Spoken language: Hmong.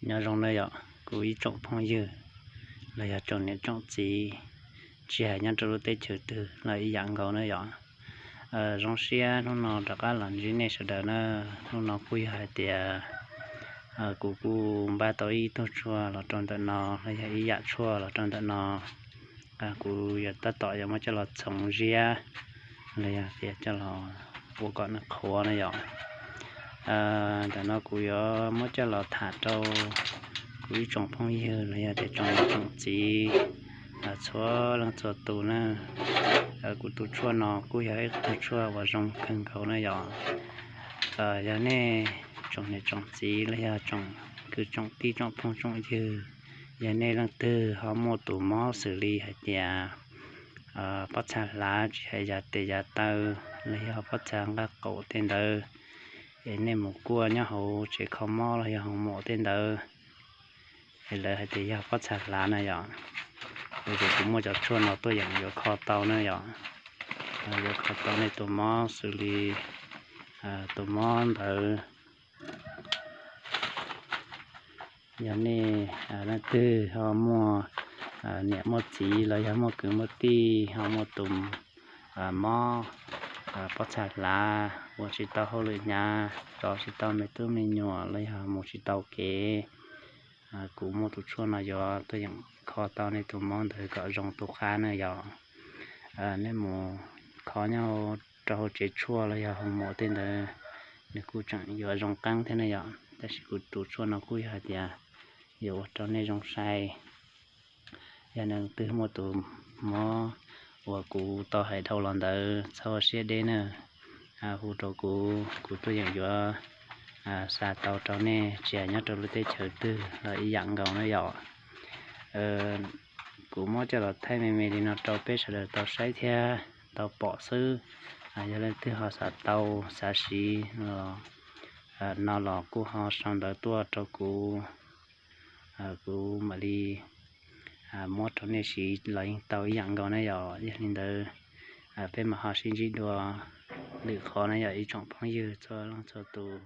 Nyob zoo na yom, kuv ib tsoom phooj ywg los yog tsoom niam tsoom txiv, tsis hais nyob rau lub teb chaws twg los ib yam nkaus na yom. Zoo siab hnub no rov qab los ntsib nej sawv daws na. Hnub no kuj yog hais tias kuv kuj npaj tau ib tug tshuaj los rau ntawm no, los yog ib yam tshuaj los rau ntawm no. Kuv yuav tab tom yuav muab coj los txhoov ziab, los yog tias coj los ua kom nws qhuav na yom. Ntawm no kuv yuav muab coj los tham rau kuv ib tsoom phooj ywg los yog tias tsoom niam tsoom txiv txhua leej txhua tus na. Kuv tus tshuaj no kuj yog ib tug tshuaj uas zoo kawg nkaus na yom. Yog nej tsoom niam tsoom txiv los yog tsoom kwv tsoom tij tsoom phooj tsoom ywg, yog nej leej twg ho muaj tus mob xws li hais tias pob txha hlav tsis hais yav tes yav taw los yog pob txha nqaj qaum tej ntawd, es nej mus kuaj nyob hauv tsev kho mob los yog hauv mom tej ntawd, es lawv hais tias yog pob txha hlav na yom, es kuv muaj cov tshuaj no tuaj yeem yuav kho tau na yom. Yuav kho tau nej tus mob xws li tus mob ntawd. Yog nej leej twg ho muaj niam muaj txiv los yog muaj kwv muaj tij ho muaj tus mob pob txha hlav, ua tsis tau hauj lwm hnyav, tso tsis tau me tub me nyuam los yog mus tsis tau kev, kuv muaj tus tshuaj no yuav tuaj yeem kho tau nej tus mob ntawd kom zoo tu qab na yom. Nej mus kho nyob rau hauv tsev tshuaj los yog hauv mom tej ntawd, nws kuj tseem yuav zoo qeeb thiab na yom. Tab sis kuv tus tshuaj no kuj yog hais tias yuav ua rau nej zoo sai. Yog nej leej twg muaj tus mob uas kuv tau hais dhau los ntawd txhob ua siab deb na, hu rau kuv, kuv tuaj yeem yuav xa tau rau nej tsis hais nyob rau lub teb chaws twg los ib yam nkaus na yom. Kuv muab coj los thaij me me li no rau peb sawv daws tau saib thiab tau pom xwb. Yog leej twg ho xav tau xav siv no los kuj ho sau ntawv tuaj rau kuv, kuv mam li muab rau nej siv los yeej tau ib yam nkaus na yom. Yog li ntawd peb mam ho sib ntsib dua lwm qhov na yom ib tsoom phooj ywg txhua leej txhua tus.